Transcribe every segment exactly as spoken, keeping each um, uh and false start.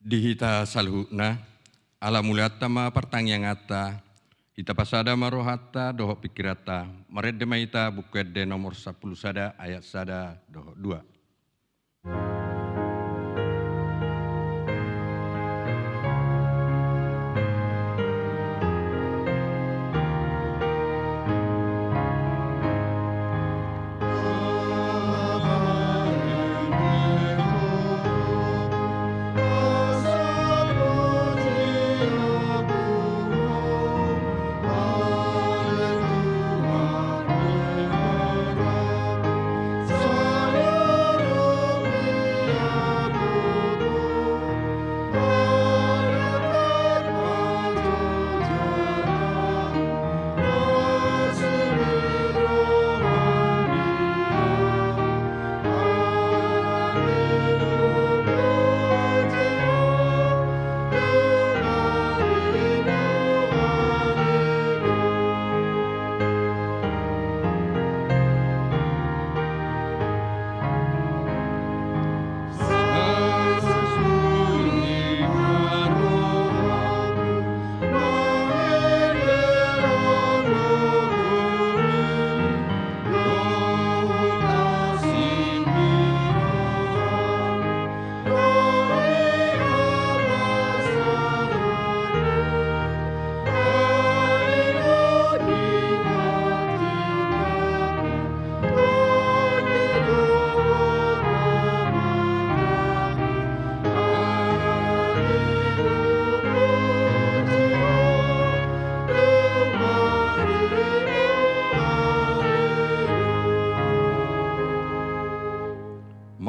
Di hita saluhutna, ala mulianta ma partangianganta, hita pasada ma rohanta dohot pingkiranta, marende ma hita Buku Ende nomor sampulu sada ayat sada dohot dua.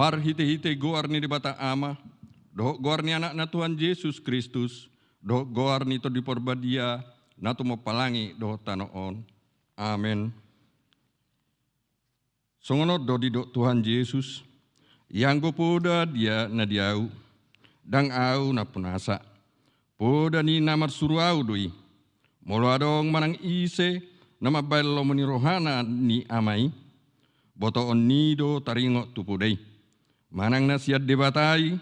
Marhitehite goar ni Debata Ama, dohot goar ni Anakna Tuhan Jesus Kristus, dohot goar ni Tondi Parbadia, na tumompa langit dohot tano on. Amen. Songon on do didok Tuhan Jesus: Ianggo poda dia na di Ahu, ndang Ahu nampunasa. Poda ni na marsuru Ahu do i. Molo adong manang ise na mambahen lomo ni rohana ni Ama i, botoon ni do taringot tu poda i, manang na sian Debata i,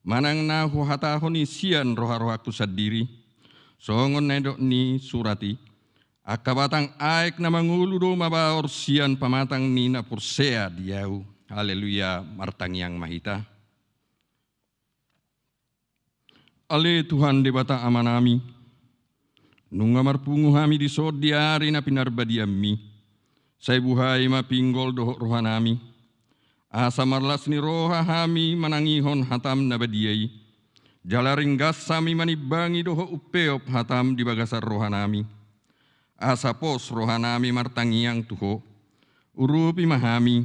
manang na huhatahon i sian roharohangku sandiri, songon na nidok ni surat i: Angka batang aek na mangolu do mabaor sian pamatang ni na porsea di Ahu. Haleluya, martangiang ma hita. Ale Tuhan Debata Amanami, nunga marpungu hami dison di ari na pinarbadianmi. Sai buhai ma pinggol dohot rohanami, asa marlas ni roha hami manangihon hatam na badia i. Jala ringgas hami manimbangi dohot umpeop hatam di bagasan rohanami, asa pos rohanami martangiang tu Ho. Urupi ma hami,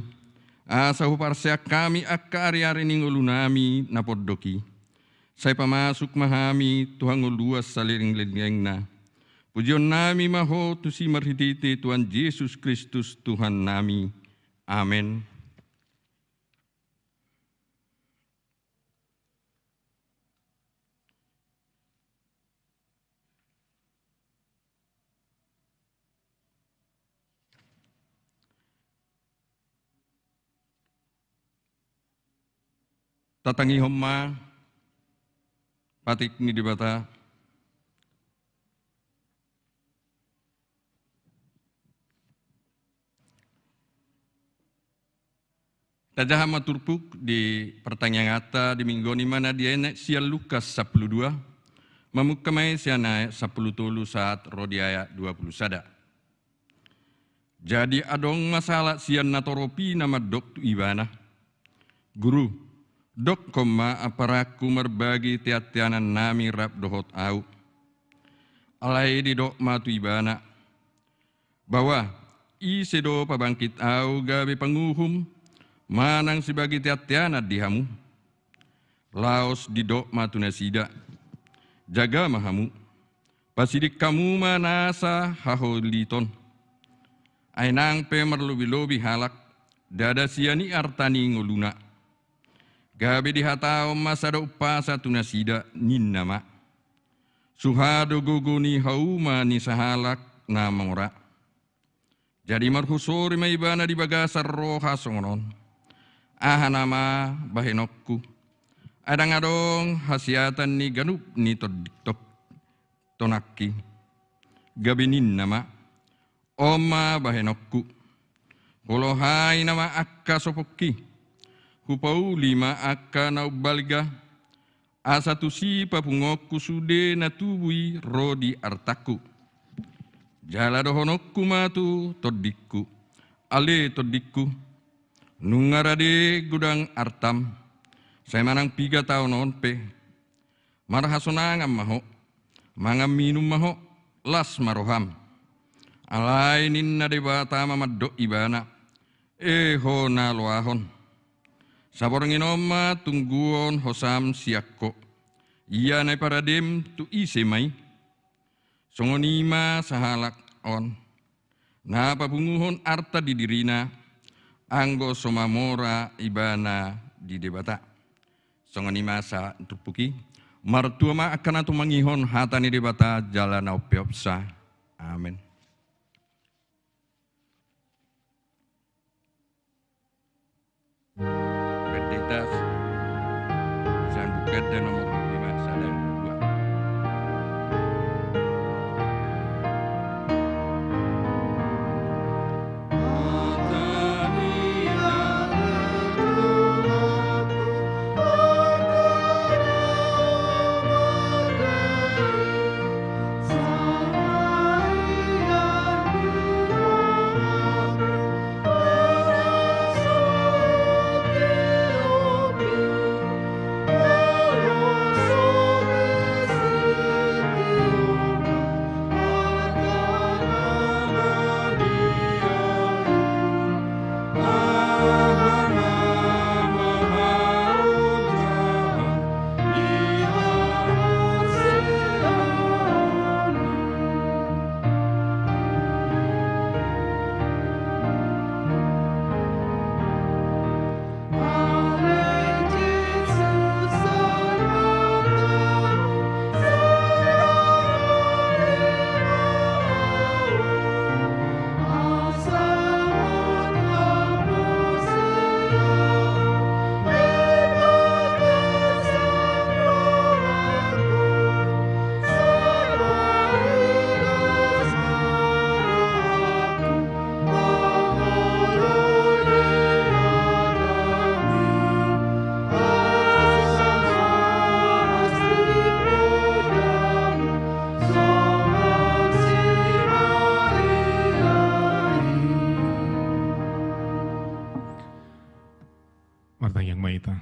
asa huparseang hami angka ariari ni ngolunami na pondok i. Sai pamasuk ma hami tu hangoluan salelenglelengna. Pujionnami ma Ho tusi marhitehite Tuhan Jesus Kristus Tuhannami. Amen. Tatangihon ma patik ni Debata. Tajaha ma turpuk di partangianganta di minggu on, i ma na dienet sian Lukas sampulu dua, mamungka ma i sian ayat sampulu tolu sahat ro di ayat dua pulu sada. Jadi adong ma sahalak sian natorop i na mandok tu Ibana: Guru, dokkon ma amparangku marbagi teanteanannami rap dohot ahu. Alai didok ma tu ibana: Baoa, ise do pabangkit ahu gabe panguhum manang sibagi teanteanan di hamu? Laos didok ma tu nasida: Jaga ma hamu, pasiding hamu ma nasa haholiton. Ai nang pe marlobilobi halak, ndada sian i arta ni ngoluna. Gabe dihatahon ma sada umpasa tu nasida, ninna ma: Suha do gogo ni hauma ni sahalak na mangora. Jadi marhusori ma ibana di bagasan roha songon on: Aha nama bahenonku? Ai ndang adong hasiatan ni ganup ni tondik tonangki. Gabe ninna ma: On ma bahenonku. Hulohai nama angka soponki. Hupauli ma angka na umbalga. Asa tusi papunguonku sude na tubu i ro di artangku. Jala dohononku ma tu tondingku: Ale tondingku, nunga rade godang artam, sai manang piga taon on pe. Marhasonangan ma ho, mangan minum ma ho, las ma roham. Alai ninna Debata ma mandok ibana: E ho na loahon, saborngin on ma tungguon hosam sian ho. Ia na iparadem tu ise ma i? Songon i ma sahalak on, na papunguhon arta di dirina, anggo so mamora ibana di Debata. Songon i ma sahat turpuk i. Martua ma angka na tumangihon hata ni Debata jala na umpeopsa. Amen. Benediktus, Sanbuka ende nomor lima, sada, dua. Martangiang ma hita.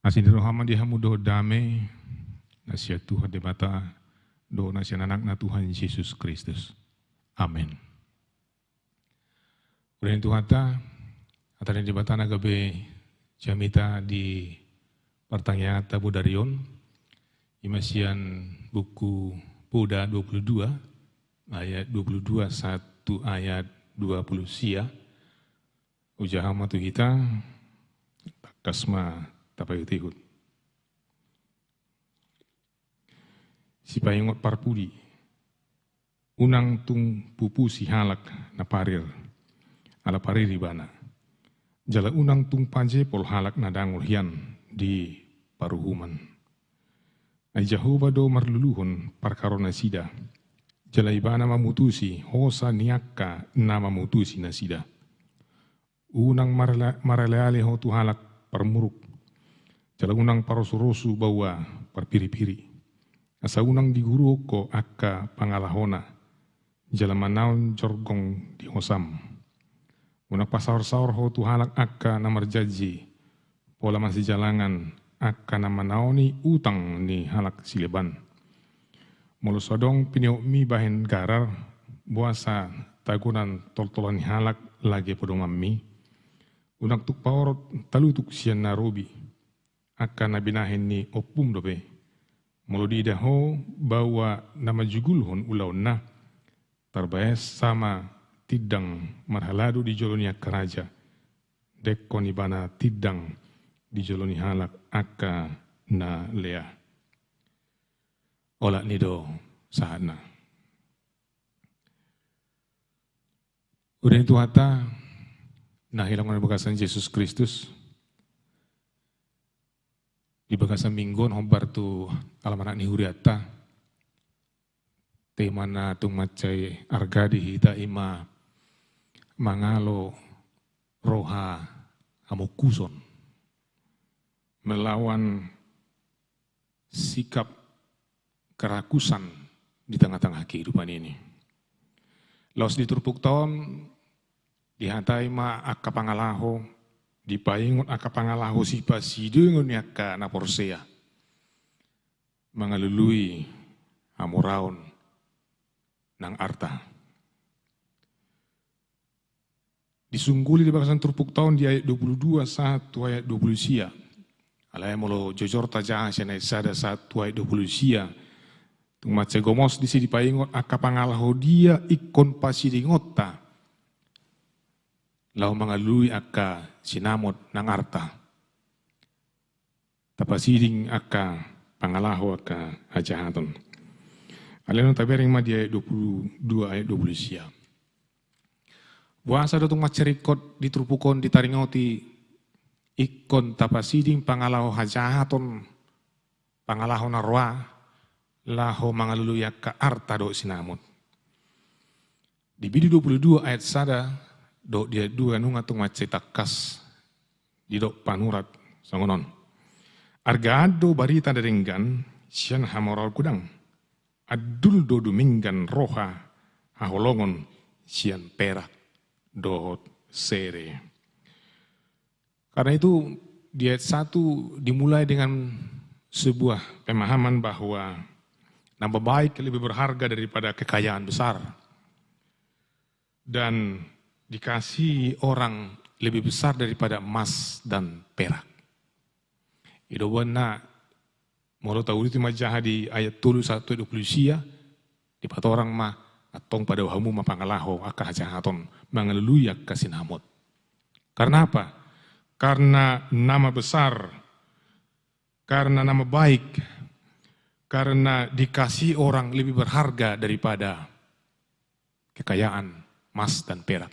Asi ni roha ma di hamu dohot dame na sian Tuhan Debata dohot na sian Anakna Tuhan Jesus Kristus. Amen. Hurang ni Tuhanta, hata ni Debata na gabe jamita di partangianganta bodari on, i ma sian buku Poda dua puluh dua, ayat dua puluh dua sahat tu ayat dua puluh sia. Hujaha ma tu hita, tangkas ma tapaihutihut. Sipaingot parpudi. Unang tung pupusi halak na parir, ala parir ibana. Jala unang tung pajepol halak na dangol hian di paruhuman. Ai Jahowa do marluluhon parkaronasida, jala ibana mamutusi hosa ni angka na mamutusi nasida. Unang marale-, maraleale ho tu halak parmuruk, jala unang parosurosu baoa parpiripiri. Asa unang diguruhon ho angka pangalahona, jala manaon jorgong di hosam. Unang pasaorsaor ho tu halak angka na marjanji, pola masijalangan angka na manaoni utang ni halak sileban. Molo so adong pinehonmi bahen garar, boasa tagonan toltolan ni halak lage podomanmi? Unang tung paorot talutuk sian na robi, angka na binahen ni ompum dope. Molo diida ho baoa na manjugulhon ulaonna, tarbahen sama tindang marhalado di jolo ni angka raja, dengkon ibana tindang di jolo ni halak angka na lea. Olat ni do sahatna. Hurang ni Tuhanta, na hinaholongan ni bagasan Jesus Kristus, Di bagasan minggu on hombar tu almanak ni hurianta, tema na tung mansai arga di hita i ma mangalo roha hamungkuson, melawan sikap kerakusan di tengah-tengah kehidupan ini. Laos di turpukta on dihatai ma angka pangalaho, dipaingot angka pangalaho sipasidingot ni angka na porsea mangalului hamoraon nang arta. Disungguli di bagasan turpukta on di ayat dua puluh dua sahat tu ayat dua puluh sia. Alai molo jojor tajaha sian ayat sada sahat tu ayat dua puluh sia, tung mansai gomos disi dipaingot angka pangalaho dia ingkon pasidingonta laho mangalului angka sinamot nang arta. Tapasiding angka pangalaho angka hajahaton. Alai on tabereng ma di ayat dua puluh dua ayat dua puluh sia. Boasa do tung mansai ringkot di turpuk on ditaringoti ingkon tapasiding pangalaho hajahaton, pangalaho na roa, laho mangalului angka arta dohot sinamot. Di Bidui dua puluh dua ayat sada dohot di ayat dua nunga tung mansai tangkas didok panurat songon on. Argaan do barita na denggan sian hamoraon godang. Andul do dumenggan roha haholongon sian perak dohot sere. Karena itu, di ayat satu dimulai dengan sebuah pemahaman bahwa nama baik lebih berharga daripada kekayaan besar, dan dikasihi orang lebih besar daripada emas dan perak. I do umbahen na molo tauduti ma jaha di ayat tolu sahat tu ayat dua puluh sia, dipatorang ma, antong padao hamu ma pangalaho angka hajahaton, mangalului angka sinamot. Karena apa? Karena nama besar, karena nama baik, karena dikasihi orang lebih berharga daripada kekayaan emas dan perak.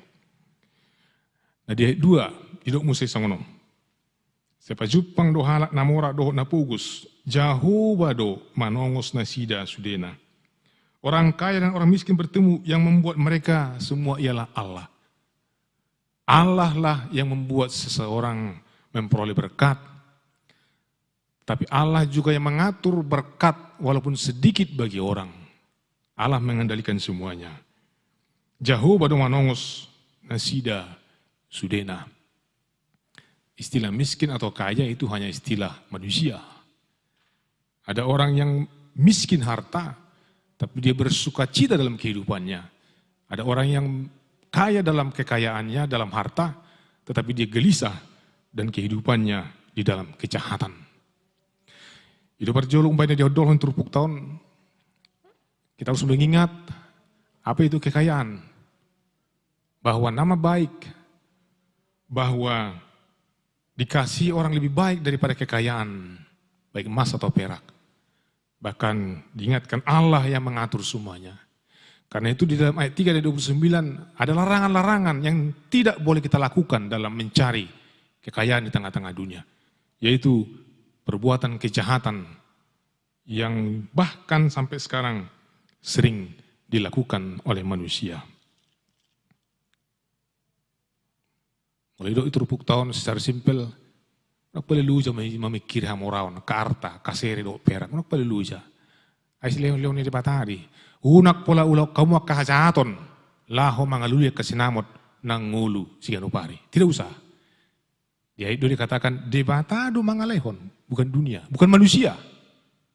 Nah, di ayat dua didok muse songon on. Sai pajumpang do halak na mora dohot na pogos, Jahowa do manongos nasida sudena. Orang kaya dan orang miskin bertemu, yang membuat mereka semua ialah Allah. Allah lah yang membuat seseorang memperoleh berkat, tapi Allah juga yang mengatur berkat walaupun sedikit bagi orang. Allah mengendalikan semuanya. Jahowa do manongos nasida sudena. Istilah miskin atau kaya itu hanya istilah manusia. Ada orang yang miskin harta, tapi dia bersukacita dalam kehidupannya. Ada orang yang kaya dalam kekayaannya, dalam harta, tetapi dia gelisah dan kehidupannya di dalam kejahatan. I do parjolo umbahen na diondolhon turpukta on, kita harus mengingat apa itu kekayaan. Bahwa nama baik, bahwa dikasihi orang lebih baik daripada kekayaan, baik emas atau perak. Bahkan diingatkan Allah yang mengatur semuanya. Karena itu di dalam ayat tiga dan dua puluh sembilan ada larangan-larangan yang tidak boleh kita lakukan dalam mencari kekayaan di tengah-tengah dunia. Yaitu perbuatan kejahatan yang bahkan sampai sekarang sering dilakukan oleh manusia. Molo didok i turpukta on secara simpel, unang pala loja ma-, mamingkiri hamoraon, angka arta, angka sere dohot perak, unang pala loja. Ai silehon-lehon ni Debata do i. Unang pola ulaon hamu angka hajahaton, laho mangalului angka sinamot nang ngolu siganup ari. Tidak usah. Di ayat dua dikatakan, Debata do mangalehon, bukan dunia, bukan manusia.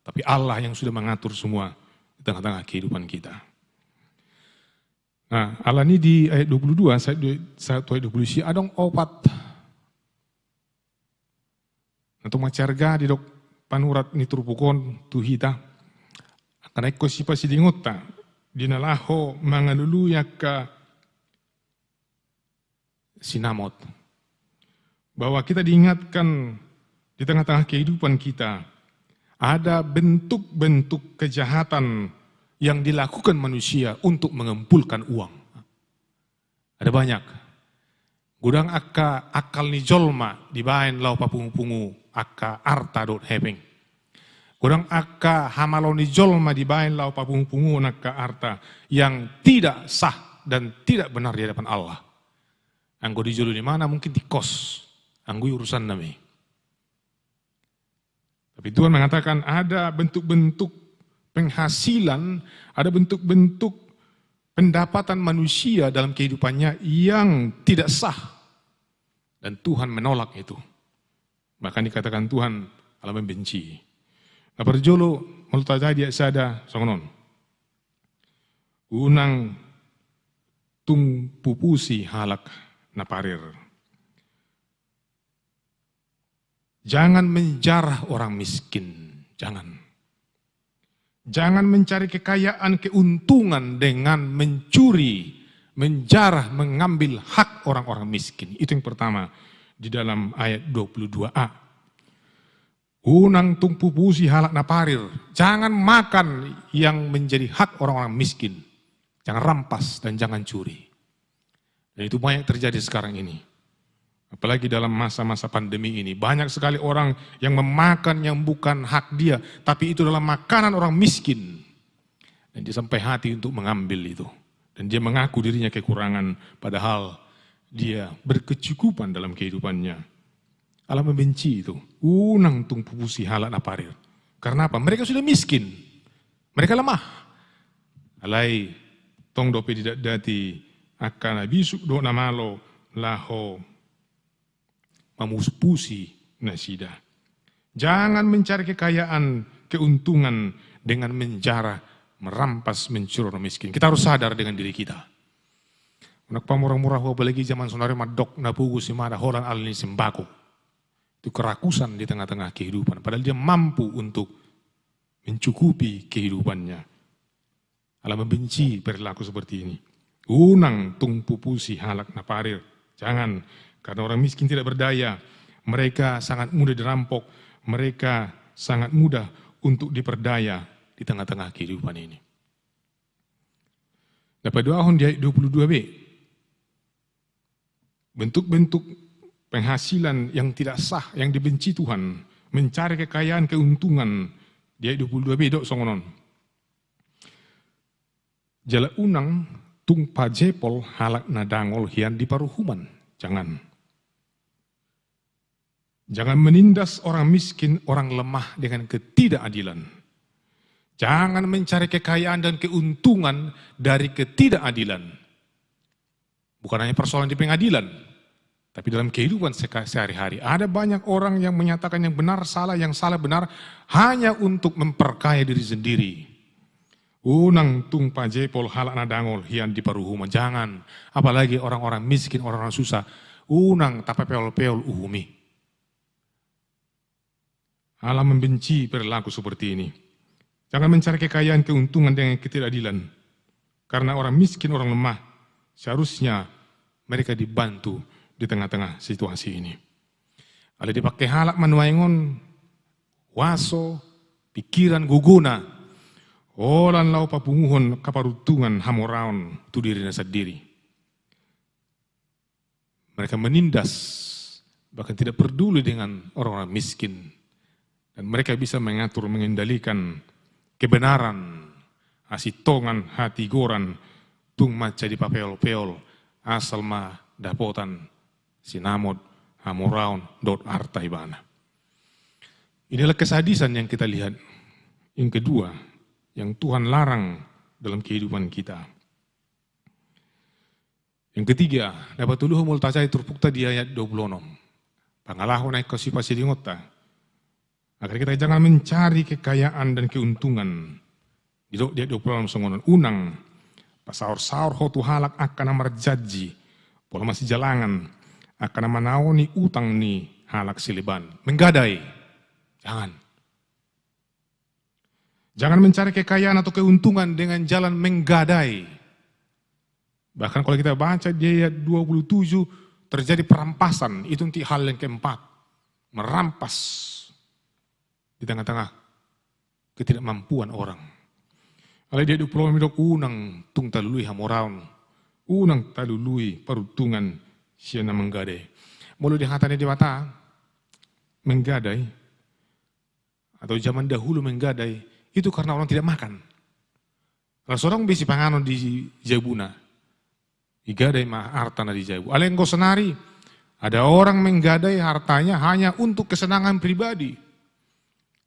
Tapi Allah yang sudah mengatur semua di tengah-tengah kehidupan kita. Nah, alani di ayat dua puluh dua, sahat dua, sahat tu ayat dua puluh sia, adong opat na tung mansai arga didok panurat ni turpuk on tu hita. Angka na ingkon sipasidingonta di na laho mangalului angka sinamot. Bahwa kita diingatkan di tengah-tengah kehidupan kita, ada bentuk-bentuk kejahatan yang dilakukan manusia untuk mengumpulkan uang. Ada banyak. Godang angka akal ni jolma dibaen laho papungupungu angka arta dohot hepeng. Godang angka hamalo ni jolma dibaen laho papungupungu angka arta yang tidak sah dan tidak benar di hadapan Allah. Anggo di jolo ni imana mungkin tingkos, anggo i urusanna ma i. Tapi Tuhan mengatakan ada bentuk-bentuk penghasilan, ada bentuk-bentuk pendapatan manusia dalam kehidupannya yang tidak sah. Dan Tuhan menolak itu. Bahkan dikatakan Tuhan Allah membenci. Na parjolo, molo tajaha di ayat sada, songon on. Unang tung pupusi halak na parir. Jangan menjarah orang miskin. Jangan. Jangan mencari kekayaan, keuntungan dengan mencuri, menjarah, mengambil hak orang-orang miskin. Itu yang pertama di dalam ayat dua puluh dua a. Unang tung pupusi halak na parir. Jangan makan yang menjadi hak orang-orang miskin. Jangan rampas dan jangan curi. Dan itu banyak terjadi sekarang ini. Apalagi dalam masa-masa pandemi ini. Banyak sekali orang yang memakan yang bukan hak dia, tapi itu adalah makanan orang miskin. Dan dia sampai hati untuk mengambil itu. Dan dia mengaku dirinya kekurangan, padahal dia berkecukupan dalam kehidupannya. Allah membenci itu. Unang tung pupusi halak na parir. Karena apa? Mereka sudah miskin. Mereka lemah. Alai tong dope didatdati angka na bisuk dohot na malo laho mamupusi nasida. Jangan mencari kekayaan, keuntungan dengan menjarah, merampas, mencuri orang miskin. Kita harus sadar dengan diri kita. Unang pamurah-murah, apalagi zaman sonari mandok na pogos imana holan ala ni sembako. Itu kerakusan di tengah-tengah kehidupan. Padahal dia mampu untuk mencukupi kehidupannya. Allah membenci perilaku seperti ini. Unang tung pupusi halak na parir. Jangan, karena orang miskin tidak berdaya. Mereka sangat mudah dirampok. Mereka sangat mudah untuk diperdaya di tengah-tengah kehidupan ini. Na paduahon di ayat dua puluh dua b. Bentuk-bentuk penghasilan yang tidak sah, yang dibenci Tuhan, mencari kekayaan, keuntungan, di ayat dua puluh dua b didok songon on. Jala unang tung pajepol halak na dangol hian di paruhuman. Jangan. Jangan menindas orang miskin, orang lemah dengan ketidakadilan. Jangan mencari kekayaan dan keuntungan dari ketidakadilan. Bukan hanya persoalan di pengadilan, tapi dalam kehidupan seka-, sehari-hari. Ada banyak orang yang menyatakan yang benar salah, yang salah benar, hanya untuk memperkaya diri sendiri. Unang tung pajepol halak na dangol hian di paruhuman. Jangan. Apalagi orang-orang miskin, orang-orang susah. Unang tapapeol-peol uhum i. Allah membenci perilaku seperti ini. Jangan mencari kekayaan, keuntungan dengan ketidakadilan. Karena orang miskin, orang lemah, seharusnya mereka dibantu di tengah-tengah situasi ini. Alai dipake halak ma nuaeng on huaso, pikiran, gogona, holan laho papunguhon haparuntungan, hamoraon tu dirina sandiri. Mereka menindas, bahkan tidak peduli dengan orang-orang miskin. Dan mereka bisa mengatur, mengendalikan kebenaran, hasintongan, hatigoran, tung mansai dipapeol-peol, asal ma dapotan sinamot, hamoraon, dohot arta ibana. Inilah kesadisan yang kita lihat. Yang kedua, yang Tuhan larang dalam kehidupan kita. Yang ketiga, na patoluhon molo tajaha di turpukta di ayat dua puluh onom. Pangalaho na ingkon sipasidingonta. Agar kita jangan mencari kekayaan dan keuntungan. Didok di ayat dua puluh onom songon on, unang pasaor-saor ho tu halak angka na marjanji, pola masijalangan, angka na manaoni utang ni halak sileban. Menggadai. Jangan. Jangan mencari kekayaan atau keuntungan dengan jalan menggadai. Bahkan kalau kita baca di ayat dua puluh tujuh, terjadi perampasan. Itu nanti hal yang keempat. Merampas di tengah-tengah ketidakmampuan orang. Alai di ayat dua puluh onom didok, unang tung talului hamoraon. Unang talului paruntungan sian na manggadai. Molo di hata ni Debata, manggadai, atau zaman dahulu manggadai, itu karena orang tidak makan. Laos so adong be sipanganon di jabuna, digadai ma artana di jabu. Alai anggo sonari, ada orang manggadai hartanya hanya untuk kesenangan pribadi.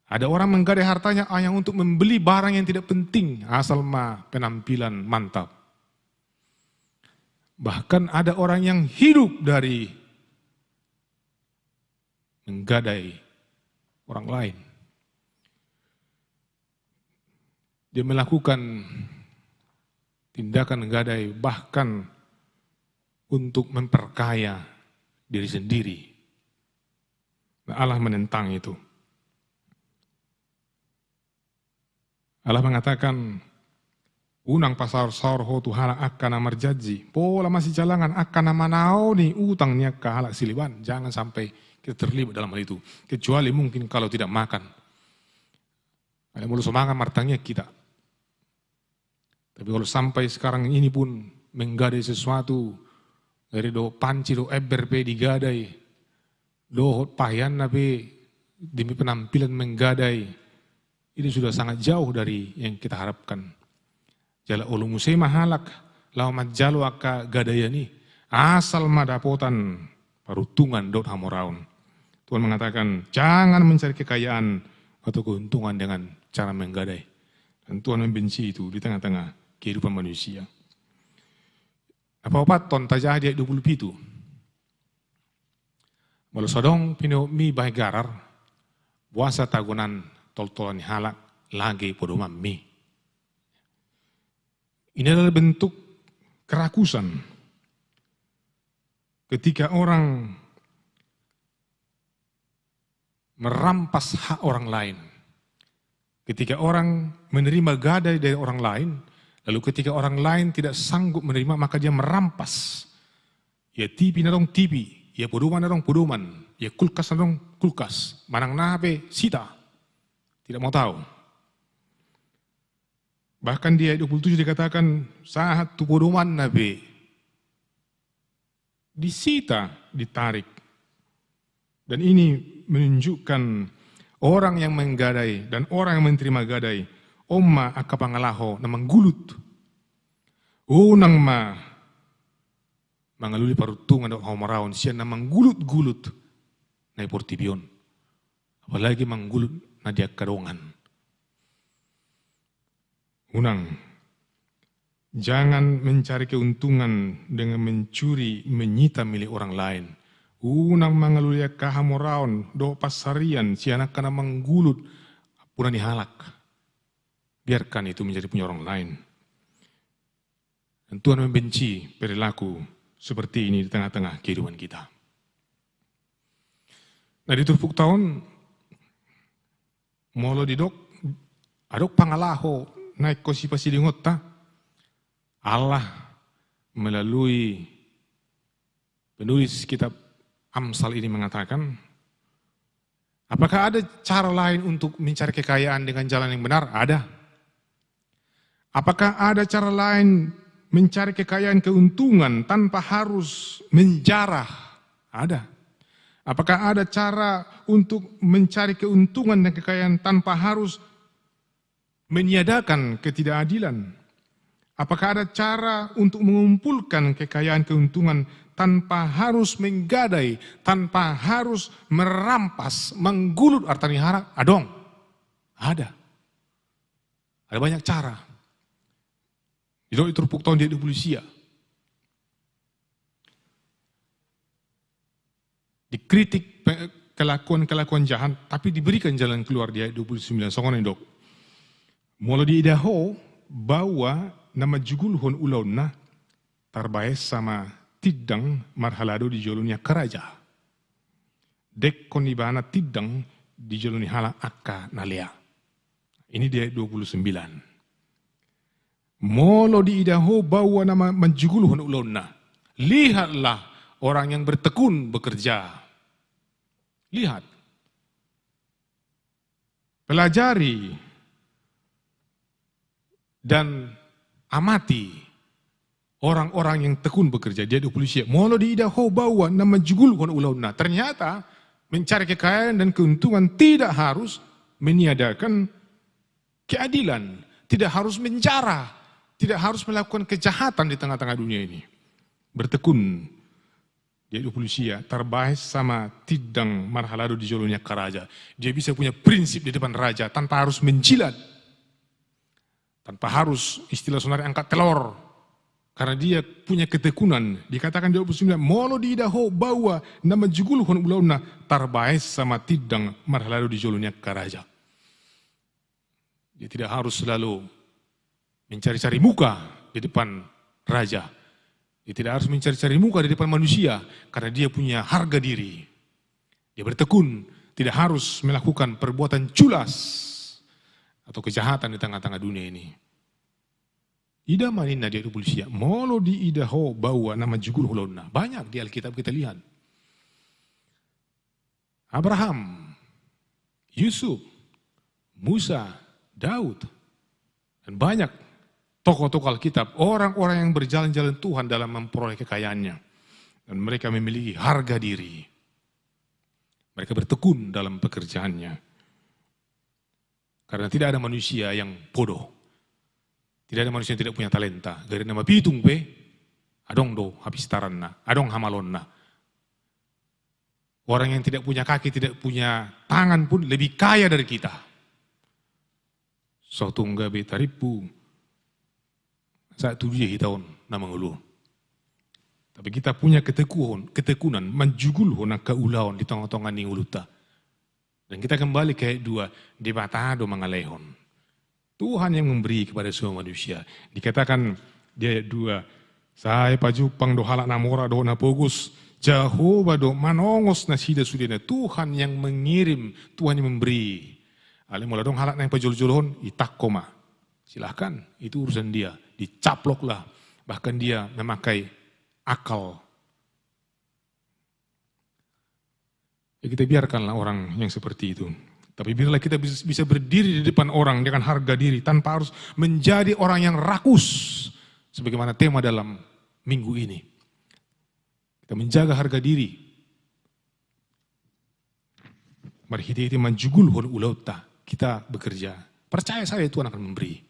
Ada orang manggadai hartanya hanya untuk membeli barang yang tidak penting, asal ma penampilan mantap. Bahkan ada orang yang hidup dari manggadai orang lain. Dia melakukan tindakan gadai bahkan untuk memperkaya diri sendiri. Nah, Allah menentang itu. Allah mengatakan, "Unang pasaorsaor ho tu halak angka na marjanji, pola masijalangan angka na manaoni utang ni angka halak sileban." Jangan sampai kita terlibat dalam hal itu, kecuali mungkin kalau tidak makan. Alai molo so mangan martangiang hita. Tapi kalau sampai sekarang ini pun manggadai sesuatu, dari dohot panci dohot ember pe digadai, dohot paheanna pe demi penampilan manggadai, ini sudah sangat jauh dari yang kita harapkan. Jala olo muse ma halak laho manjalo angka gadaian i, asal ma dapotan paruntungan dohot hamoraon. Tuhan mengatakan, "Jangan mencari kekayaan atau keuntungan dengan cara manggadai." Dan Tuhan membenci itu di tengah-tengah kehidupan manusia. Na paopathon, tajaha di ayat dua puluh pitu. Molo so adong pinompar bahen garar, boasa tagonan toltolan ni halak lage podomanmi? Ini adalah bentuk kerakusan. Ketika orang merampas hak orang lain, ketika orang menerima gadai dari orang lain, lalu ketika orang lain tidak sanggup menerima, maka dia merampas. Ia T V na adong T V, ia podoman na adong podoman, ia kulkas na adong kulkas, manang na pe sita. Tidak mau tahu. Bahkan di ayat dua puluh tujuh dikatakan, sahat tu podomanna pe disita, ditarik. Dan ini menunjukkan orang yang manggadai dan orang yang menerima gadai, on ma angka pangalaho na manggulut. Unang ma mangalului paruntungan dohot hamoraon sian na manggulut-gulut na di portibi on. Apalagi manggulut na di angka dongan. Unang, jangan mencari keuntungan dengan mencuri, menyita milik orang lain. Unang mangalului angka hamoraon dohot pansarian sian angka na manggulut ampuna ni halak. Biarkan itu menjadi punya orang lain. Dan Tuhan membenci perilaku seperti ini di tengah-tengah kehidupan kita. Nah, di turpukta on, molo didok, adong pangalaho na ingkon sipasilingonta, Allah melalui penulis kitab Amsal ini mengatakan, apakah ada cara lain untuk mencari kekayaan dengan jalan yang benar? Ada. Apakah ada cara lain mencari kekayaan, keuntungan tanpa harus menjarah? Ada. Apakah ada cara untuk mencari keuntungan dan kekayaan tanpa harus meniadakan ketidakadilan? Apakah ada cara untuk mengumpulkan kekayaan, keuntungan tanpa harus manggadai, tanpa harus merampas, manggulut arta ni halak? Adong. Ada. Ada banyak cara. Didok di turpukta on di ayat dua puluh sia. Dikritik pe-, kelakuan-kelakuan jahat, tapi diberikan jalan keluar di ayat dua puluh sembilan. Songon na didok. Molo diida ho baoa na manjugulhon ulaonna, tarbaensa ma tindang marhalado di jolo ni angka raja. Dengkon ibana tindang di jolo ni halak angka na lea. Ini di ayat dua puluh sembilan. Molo diida ho baoa na ma-, manjugulhon ulaonna, lihatlah orang yang bertekun bekerja. Lihat. Pelajari dan amati Orang-orang yang tekun bekerja, dia dua puluh sia. Molo diida ho baoa na manjugulhon ulaonna. Ternyata mencari kekayaan dan keuntungan tidak harus meniadakan keadilan, tidak harus menjara, tidak harus melakukan kejahatan di tengah-tengah dunia ini. Bertekun, dia dua puluh sia, tarbahen sama tindang marhalado di jolo ni angka raja. Dia bisa punya prinsip di depan raja tanpa harus menjilat, tanpa harus istilah sonari angkat telor. Karena dia punya ketekunan. Dikatakan di dua puluh sembilan, molo diida ho baoa na manjugulhon ulaonna, tarbahen sama tindang marhalado di jolo ni angka raja. Dia tidak harus selalu mencari-cari muka di depan raja. Dia tidak harus mencari-cari muka di depan manusia karena dia punya harga diri. Dia bertekun, tidak harus melakukan perbuatan culas atau kejahatan di tengah-tengah dunia ini. Ida ma ninna dia dua puluh sia, molo diida ho baoa na manjugulhon ulaonna. Banyak di Alkitab kita lihat. Abraham, Yusuf, Musa, Daud, dan banyak tokoh-tokoh Alkitab, orang-orang yang berjalan-jalan Tuhan dalam memperoleh kekayaannya. Dan mereka memiliki harga diri. Mereka bertekun dalam pekerjaannya. Karena tidak ada manusia yang bodoh. Tidak ada manusia yang tidak punya talenta. Gari na mapitung pe, adong do hapistaranna, adong hamalonna. Orang yang tidak punya kaki, tidak punya tangan pun lebih kaya dari kita. So tung gabe tarimpu, sahat tu dia hita on na mangolu. Tapi kita punya ketekuhon, ketekunan, manjugulhon angka ulaon di tonga-tonga ni ngolunta. Dan kita kembali ke ayat dua, Debata do mangalehon. Tuhan yang memberi kepada semua manusia. Dikatakan di ayat dua, sai pajumpang do halak na mora dohot na pogos, Jahowa do manongos nasida sudena, Tuhan yang mengirim, Tuhan yang memberi. Alai molo adong halak na pajolo-jolohon, itangko ma. Silahkan, itu urusan dia. Dicaploklah. Bahkan dia memakai akal. Ya, kita biarkanlah orang yang seperti itu. Tapi biarlah kita bis-, bisa berdiri di depan orang dengan harga diri, tanpa harus menjadi orang yang rakus, sebagaimana tema dalam minggu ini. Kita menjaga harga diri. Marhite-hite manjugulhon ulaonta, kita bekerja. Percaya saja Tuhan akan memberi.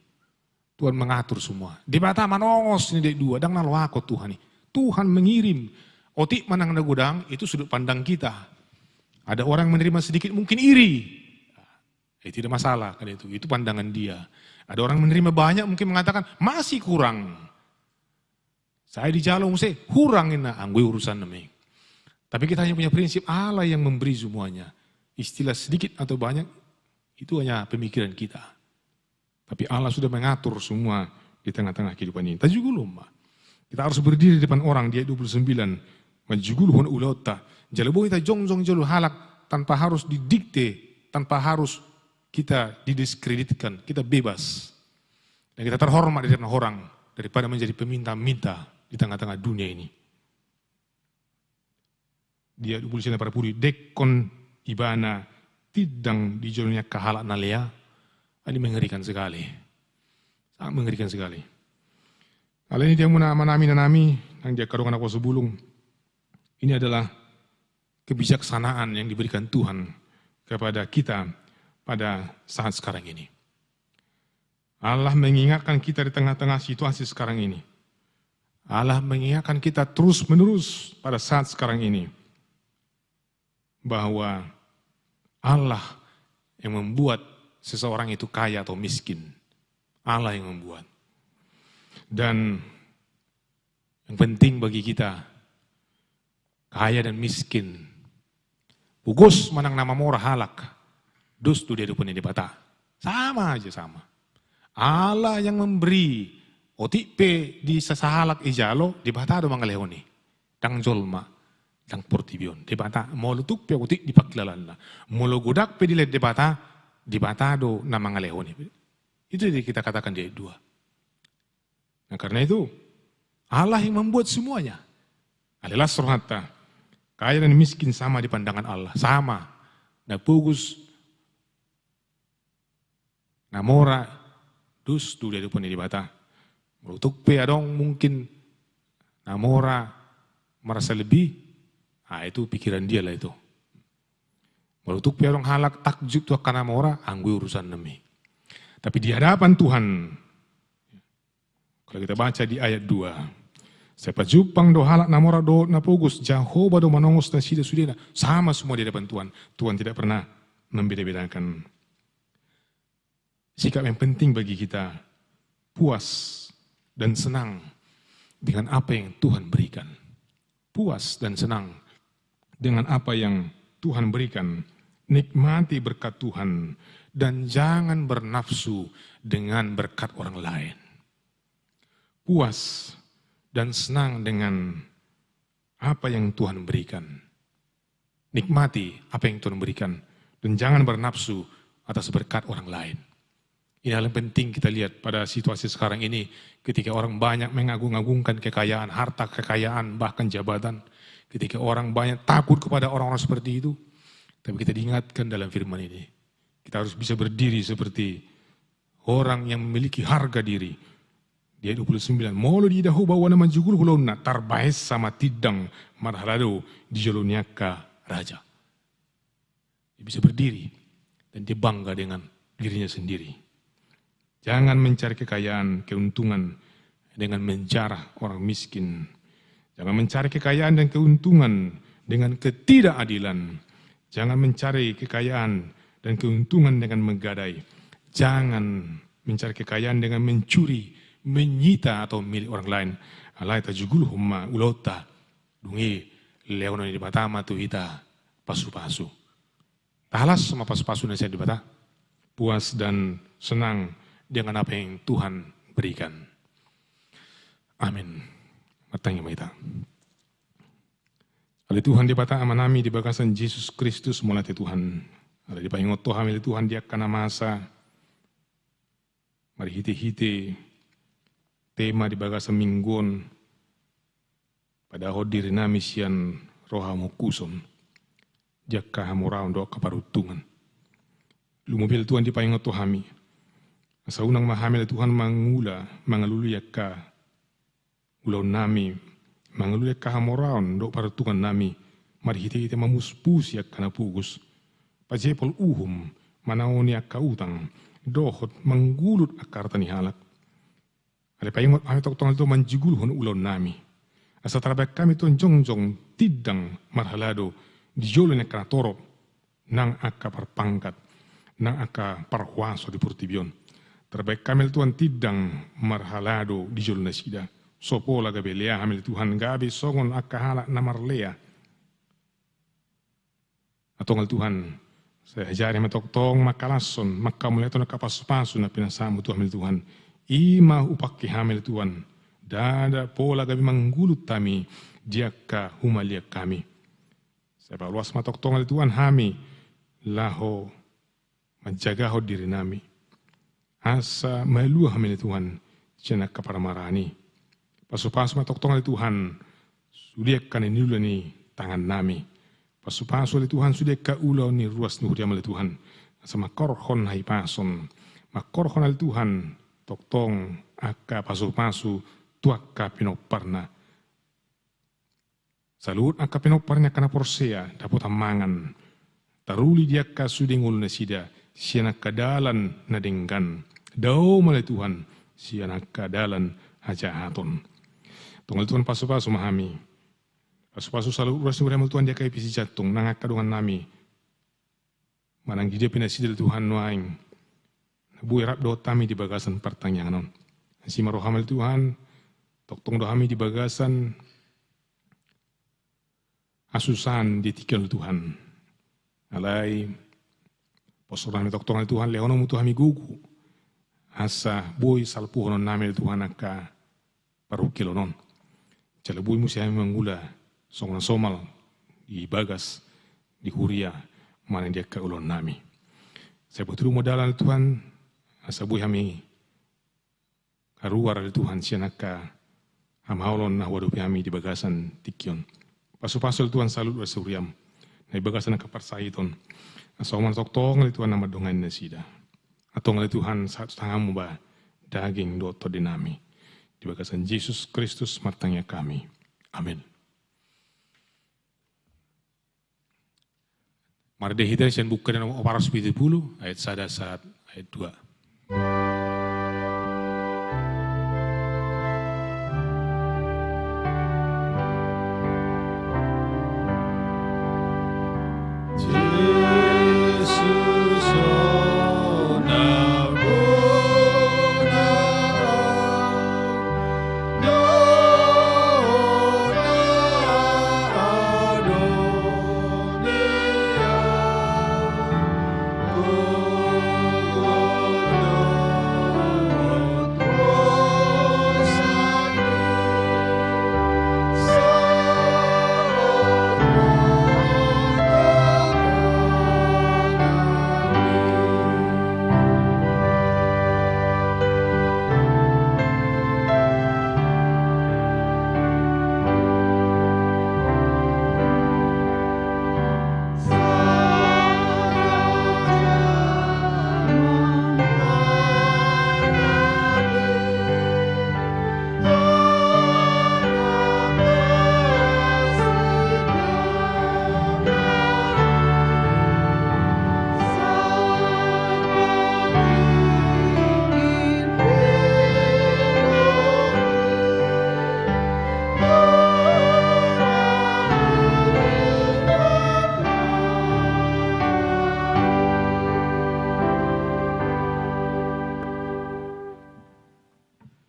Tuhan mengatur semua. Debata manongos, ninna di ayat dua, ndang na loak Tuhan i. Tuhan mengirim. Otik manang na godang, itu sudut pandang kita. Ada orang menerima sedikit, mungkin iri. Eh, tidak masalah, kan itu. Itu pandangan dia. Ada orang menerima banyak, mungkin mengatakan, masih kurang. Sai dijalo muse, hurang, ninna, anggo i urusanna ma i. Tapi kita hanya punya prinsip, Allah yang memberi semuanya. Istilah sedikit atau banyak, itu hanya pemikiran kita. Tapi Allah sudah mengatur semua di tengah-tengah kehidupan ini. Tajugulhon ma. Kita harus berdiri di depan orang, di ayat dua puluh sembilan. Manjugulhon ulaonta. Jala boi tajongjong jolo halak tanpa harus didikte, tanpa harus kita didiskreditkan. Kita bebas. Dan kita terhormat di depan orang daripada menjadi peminta-minta di tengah-tengah dunia ini. Di ayat dua puluh sembilan, parpudi, dengkon ibana tindang di jolo ni angka halak na lea, ini mengerikan sekali. Sangat mengerikan sekali. Alani i, di hamuna amanami, inanami, nang di angka dongan na hupasu bulung, ini adalah kebijaksanaan yang diberikan Tuhan kepada kita pada saat sekarang ini. Allah mengingatkan kita di tengah-tengah situasi sekarang ini. Allah mengingatkan kita terus-menerus pada saat sekarang ini bahwa Allah yang membuat seseorang itu kaya atau miskin. Allah yang membuat. Dan yang penting bagi kita, kaya dan miskin, pogos manang na mamora halak, dos do di adopan ni Debata. Sama aja, sama. Allah yang memberi, otik pe di sasahalak dijalo, Debata do mangalehon i. Ndang jolma, ndang portibi on. Debata, molo tuk pe otik di pangkilalanna. Molo godang pe dilehon Debata, Debata do na mangalehon i. Itu yang kita katakan di ayat dua. Nah, karena itu, Allah yang membuat semuanya. Alai las rohanta. Kaya dan miskin sama di pandangan Allah. Sama. Na pogos, na mora, dos do di adopan ni Debata. Molo tuk pe adong mungkin Na mora merasa lebih, ah, itu pikiran dia lah itu. Molo tung pe adong halak takjub tu angka na mora, anggo i urusan nami. Tapi di hadapan Tuhan, kalau kita baca di ayat dua, sai pajumpang do halak na mora dohot na pogos, Jahowa do manongos nasida sudena. Sama semua di hadapan Tuhan. Tuhan tidak pernah membeda-bedakan. Sikap yang penting bagi kita, puas dan senang dengan apa yang Tuhan berikan. Puas dan senang dengan apa yang Tuhan berikan. Nikmati berkat Tuhan dan jangan bernafsu dengan berkat orang lain. Puas dan senang dengan apa yang Tuhan berikan. Nikmati apa yang Tuhan berikan dan jangan bernafsu atas berkat orang lain. Ini hal yang penting kita lihat pada situasi sekarang ini, ketika orang banyak mengagung-agungkan kekayaan, harta kekayaan, bahkan jabatan, ketika orang banyak takut kepada orang-orang seperti itu, tapi kita diingatkan dalam firman ini, kita harus bisa berdiri seperti orang yang memiliki harga diri. Di ayat dua puluh sembilan, molo diida ho baoa na manjugul ulaonna, tarbahensa ma tindang marhalado di jolo ni angka raja. Dia bisa berdiri dan dia bangga dengan dirinya sendiri. Jangan mencari kekayaan, keuntungan dengan menjarah orang miskin. Jangan mencari kekayaan dan keuntungan dengan ketidakadilan. Jangan mencari kekayaan dan keuntungan dengan menggadai. Jangan mencari kekayaan dengan mencuri, menyita atau milik orang lain. Alai tajugulhon ma ulaonta, dung i lehonon ni Debata ma tu hita pasupasu. Tahalashon ma pasupasu na sian Debata. Puas dan senang dengan apa yang Tuhan berikan. Amin. Martangiang ma hita. Ale Tuhan Debata Amanami di bagasan Jesus Kristus, mauliate Tuhan. Ale dipaingot Ho hami ale Tuhan di angka na masa marhitehite tema di bagasan minggu on, padahon dirinami sian roha hamukuson di angka hamoraon dohot angka paruntungan. Lumobi ale Tuhan dipaingot Ho hami, asa unang ma hami ale Tuhan mangula mangalului angka ulaonnami, mangalului angka hamoraon dohot paruntungannami marhitehite mamuspusi angka na pogos, pajepol uhum, manaoni angka utang dohot manggulut angka arta ni halak. Ale paingot hami tongtong ale Tuhan manjugulhon ulaonnami, asa tarbahen hami Tuhan jongjong tindang marhalado di jolo ni angka na torop, nang angka parpangkat, nang angka parhuaso di portibi on. Tarbahen hami ale Tuhan tindang marhalado di jolo nasida. So pola gabe lea hami ale Tuhan, gabe songon angka halak na marlea. Antong ale Tuhan, sai ajari hami tongtong mangkalashon, mangkamauliatehon angka pasupasu na pinasahatMu tu hami ale Tuhan. I ma hupangke hami ale Tuhan, ndada pola gabe manggulut hami di angka humaliang hami. Sai paloas ma tongtong ale Tuhan hami laho manjagahon dirinami, asa malua hami ale Tuhan sian angka parmaraan i. Pasupasu ma tongtong ale Tuhan sude angka na niula ni tangannami. Pasupasu ale Tuhan sude angka ulaon ni ruas ni huriaM ale Tuhan, asa mangkorhon hahipason, mangkorhon ale Tuhan tongtong angka pasupasu tu angka pinomparna. Saluhut angka pinompar ni angka na porsea dapotan mangan, taruli di angka sude ngolu nasida sian angka dalan na denggan, dao ma ale Tuhan sian angka dalan hajahaton. Antong ale Tuhan pasupasu ma hami, pasupasu saluhut ruas ni huriaM ale Tuhan di angka i pe sijantung nang angka dongannami manang di dia pe nasida ale Tuhan nuaeng, na boi rap dohot hami di bagasan partangiangan on. Asi ma rohaM ale Tuhan, tongtong do hami di bagasan hasusahan di tingki on ale Tuhan. Alai posornami tongtong ale Tuhan, lehononMu tu hami gogo, asa boi salpuhononnami ale Tuhan angka parungkilon on. Jala boi muse hami mangula songon na somal di bagas di huria manang di angka ulaonnami. Sai patuduk ma dalan ale Tuhan, asa boi hami haruar ale Tuhan sian angka hamaolon na huadopi hami di bagasan tingki on. Pasupasu ale Tuhan saluhut ruas ni huriaM na di bagasan angka parsahiton, asa Ho ma tongtong ale Tuhan na mandongani nasida. Antong ale Tuhan, sahat tu tanganMu ma daging dohot tondinami. Di Di bagasan Jesus Kristus martangiang hami. Amin. Marende hita sian Buku Ende nomor opat ratus pitu pulu, ayat sada sahat ayat dua.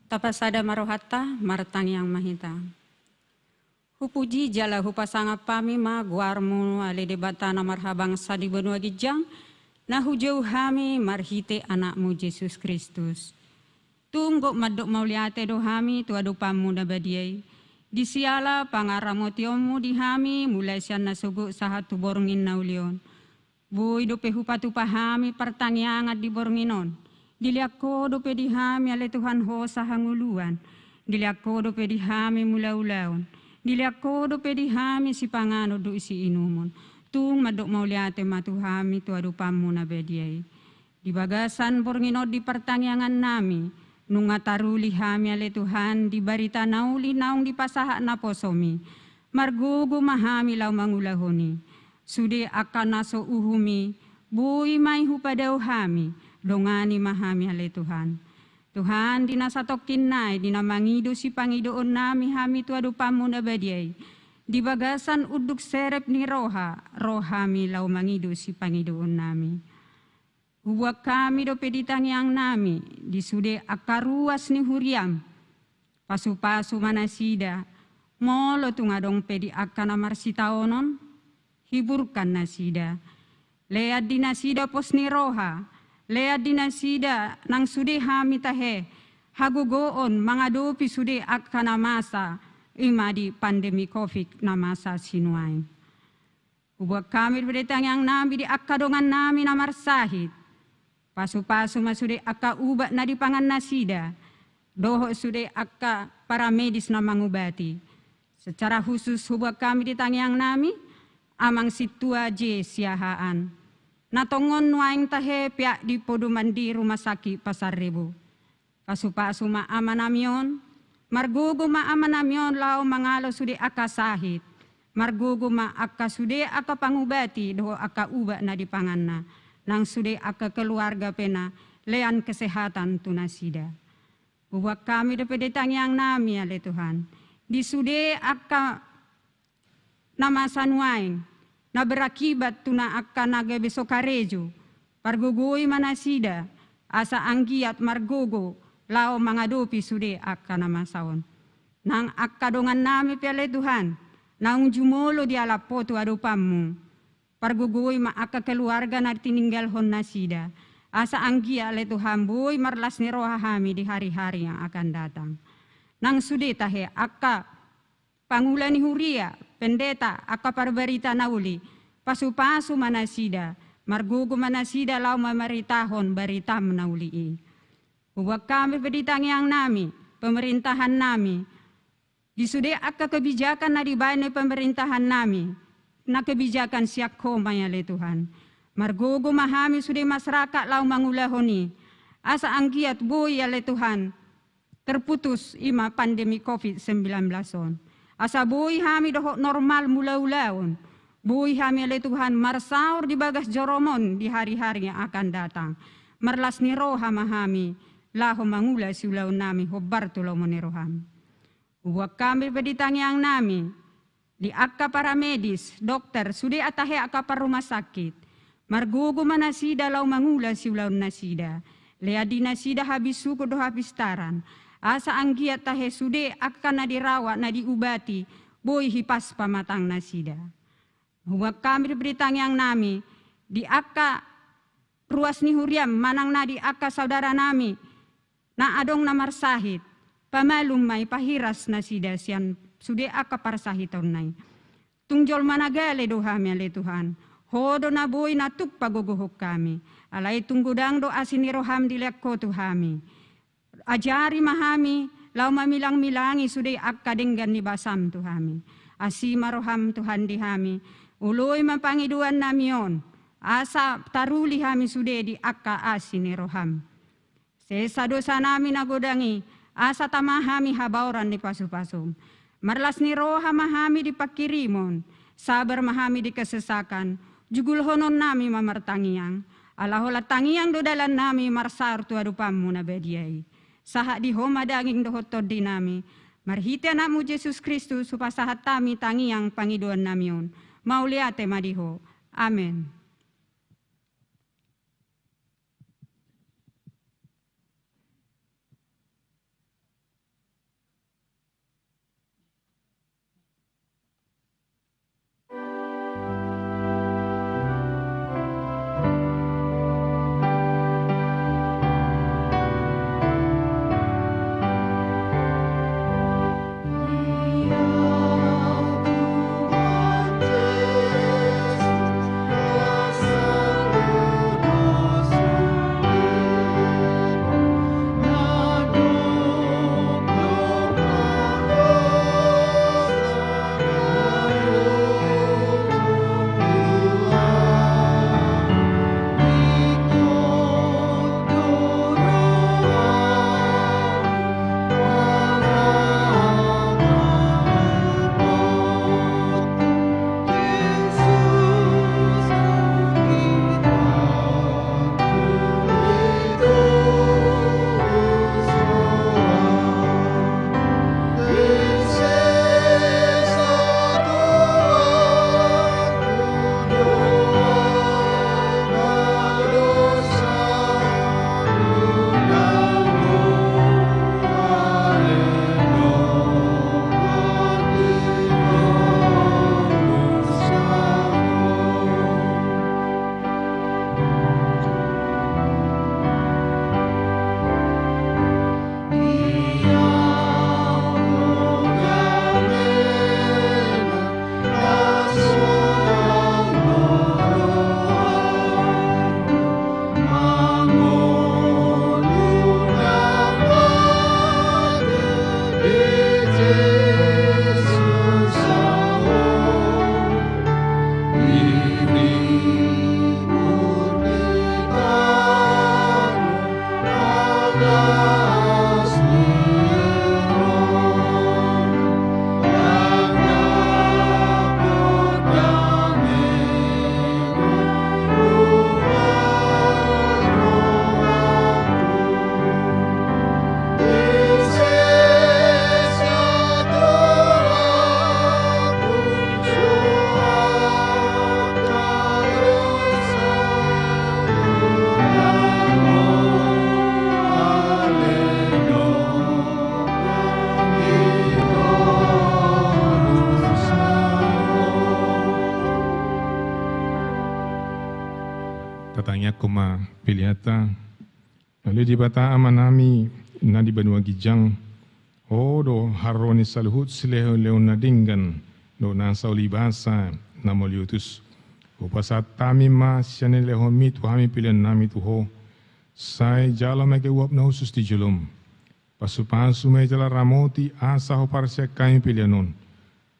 Tapasada ma rohanta, martangiang ma hita. Hupuji jala hupasangap hami ma goarmu, ale Debata na marhabangsa di banua ginjang, na hujou hami marhite Anakmu Jesus Kristus. Tung gok mandok mauliate do hami tu adopanmu na badia i, di siala pangaramotionmu di hami mulai sian nasogot sahat tu borngin na uli on. Boi dope hupatupa hami partangiangan di borngin on. Dilehon Ho dope di hami ale Tuhan hosa hangoluan. Dilehon Ho dope di hami mulaulaon. Dilehon Ho dope di hami sipanganon dohot siinumon. Tung mandok mauliate ma tu hami tu adopanmu na badia i. Di bagasan borngin on di partangiangannami, nunga taruli hami ale Tuhan di barita na uli naung dipasahat naposomi. Margogo ma hami laho mangulahon i. Sude angka na so uhum i, boi ma i hupadao hami, dongani ma hami ale Tuhan. Tuhan, di na satongkin nai, di na mangido sipangidoonnami hami tu adopanmu na badia i. Di bagasan unduk serep ni roha, ro hami laho mangido sipangidoonnami. Hubuat hami dope di tangiangnami, di sude angka ruas ni huriam. Pasupasu ma nasida, molo tung adong pe di angka na marsitaonon, hiburkan nasida. Lean di nasida pos ni roha, lean di nasida nang sude hami tahe, hagogoon mangadopi sude angka na masa, i ma di pandemi covid na masa sinuaeng. Hubuat hami dope di tangiangnami di angka dongannami na marsahit. Pasupasu ma sude angka ubat na dipangan nasida, dohot sude angka paramedis na mangubati. Secara khusus hubuat hami di tangiangnami, Amang Sintua J. Siahaan. Na tongon nuaeng tahe peak di podoman di Rumah Sakit Pasar Rebo. Pasupasu ma amanami on, margogo ma amanami on laho mangalo sude angka sahit, margogo ma angka sude angka pangubati dohot angka ubat na dipanganna, nang sude angka keluarga pe na lean kesehatan tu nasida. Hubuat hami dope di tangiangnami ale Tuhan, di sude angka na masa nuaeng, na berakibat tu na angka na gabe so karejo, pargogoi ma nasida, asa anggiat margogo laho mangadopi sude angka na masa on. Nang angka dongannami pe ale Tuhan, naung jumolo dialap Ho tu adopanmu, pargogoi ma angka keluarga na tininggalhon nasida, asa anggiat ale Tuhan boi marlas ni roha hami di hari-hari yang akan datang. Nang sude tahe angka pangula ni huria, pendeta, angka parbarita na uli, pasupasu ma nasida, margogo ma nasida laho mamaritahon baritam na uli i. Hubuat hami pe di tangiangnami, pemerintahannami, di sude angka kebijakan na dibaen ni pemerintahannami, na kebijakan sian Ho ma i ale Tuhan. Margogo ma hami sude masyarakat laho mangulahon i, asa anggiat boi ale Tuhan, terputus, i ma pandemi covid sembilan belas on. Asa boi hami dohot normal mangula ulaon. Boi hami ale Tuhan marsaor di bagas jorom on di hari-hari yang akan datang. Marlas ni roha ma hami, laho mangula siulaonnami hombar tu lomo ni roham. Huboan hami pe di tangiangnami, di angka paramedis, dokter, sude tahe angka parrumah sakit. Margogo ma nasida laho mangula siulaonnasida. Lean di nasida habisuhon dohot hapistaran. Asa anggiat tahe sude angka na dirawat, na diubati, boi hipas pamatangnasida. Huboan hami pe di tangiangnami, di angka ruas ni huriam, manang na di angka saudaranami, na adong na marsahit, pamalum ma i, pahiras nasida sian sude angka parsahitonna i. Tung jolma na gale do hami ale Tuhan, Ho do na boi na tuk pagogohon hami, alai tung godang do asi ni roham dilean Ho tu hami. Ajari ma hami, laho mamilang-milangi sude angka denggan ni basam tu hami. Asi ma roham Tuhan di hami, oloi ma pangidoannami on, asa taruli hami sude di angka asi ni roham. Sesa dosanami na godang i, asa tama hami habaoran ni pasu-pasum. Marlas ni roha ma hami di pangkirimon, sabar ma hami di kesesakan, jugulhononnami ma martangiang. Ala holan tangiang do dalannami marsaor tu adopanmu na badia i. Sahat di Ho ma daging dohot tondinami, marhite Anakmu Jesus Kristus hupasahat hami tangiang pangidoannami on. Mauliate ma di Ho. Amen. Tatangiangkon ma peleanta. Ale Debata Amanami na di banua ginjang, Ho do haroro ni saluhut silehon-lehon na denggan dohot nasa ulibasa na mauliutus. Hupasahat hami ma sian na nilehonmi tu hami peleannami tu Ho. Sai jalo ma i uap na hushus di jolom. Pasu-pasu ma i jala ramoti asa huparsian hami pelean on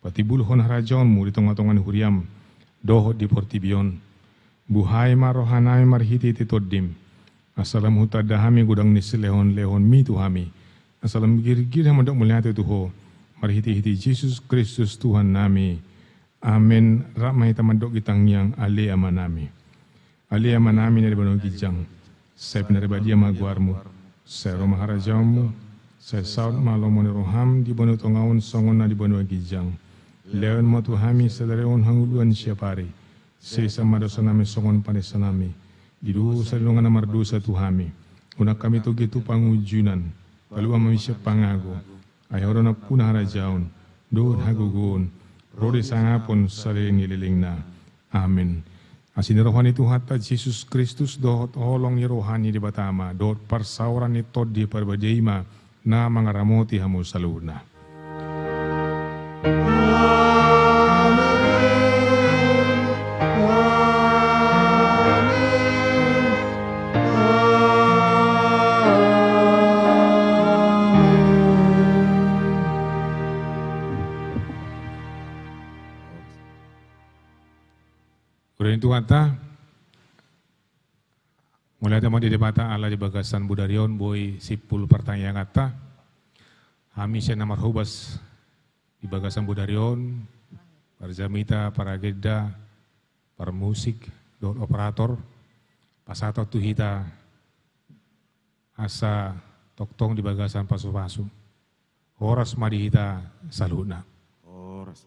patimbulhon harajaonmu di tonga-tonga ni huriam dohot di portibi on. Buhai ma rohanami marhite-hite Tondim, asa lam hutanda hami godang ni silehon-lehonmi tu hami, Asa lam girgir hamu mandok mauliate tu Ho, marhitehite Jesus Kristus Tuhannami. Amen. Rap ma hita mandok di tangiang Ale Amanami. Ale Amanami na di banua ginjang, sai pinarbadia ma goarMu, sai ro ma harajaonMu, sai saut ma lomo ni rohaM di banua tonga on songon na di banua ginjang. Lehon ma tu hami sadari on hangoluan siapari, sesa ma dosanami songon panesanami di dosa ni dongan na mardosa tu hami. Unang hami togihon tu pangunjunan, palua ma hami sian pangago. Ai Ho do nampuna harajaon dohot hagogoon ro di sangapon saleleng ni lelengna. Amen. Asi ni roha ni Tuhanta Jesus Kristus dohot holong ni roha ni Debata Ama dohot parsaoran ni Tondi Parbadia i ma na mangaramoti hamu saluhutna. Hurang ni Tuhanta. Mauliate ma di Debata ala di bagasan bodari on boi simpul partangianganta. Hami sian na marhobas di bagasan bodari on, parjamita, paragenda, parmusik dohot operator, pasahathon tu hita asa tongtong di bagasan pasupasu. Horas ma di hita saluhutna. Horas.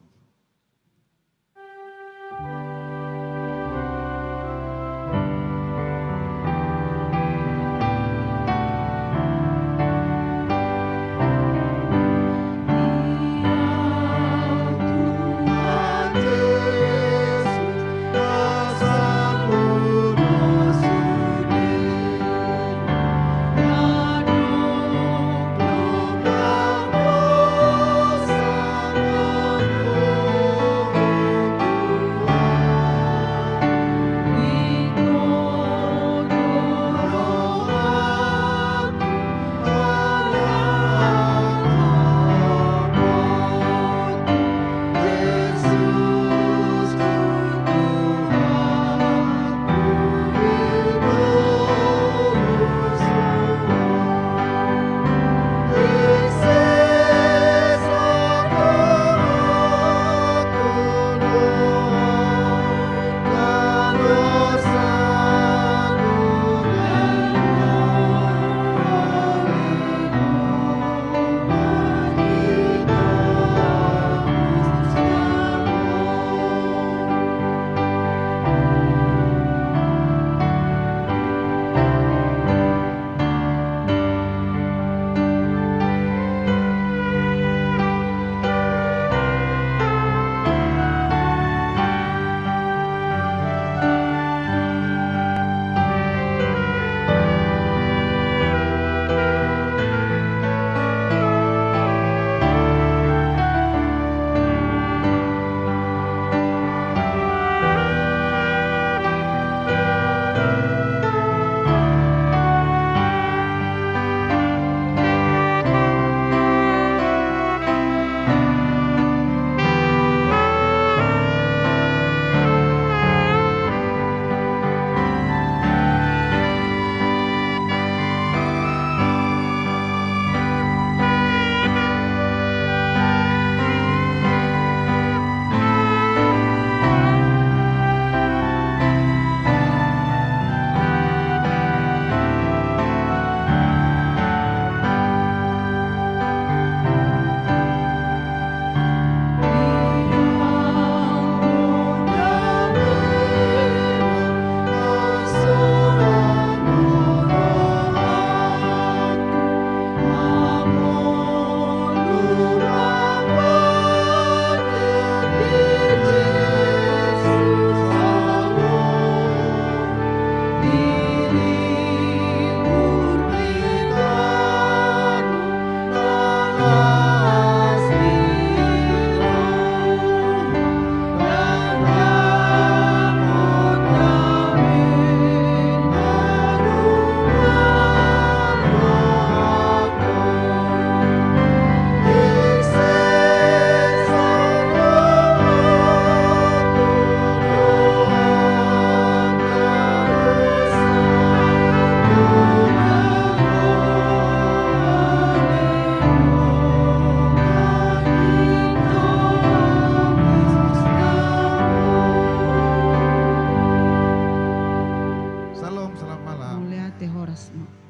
Selamat malam. Mauliate, horas ma.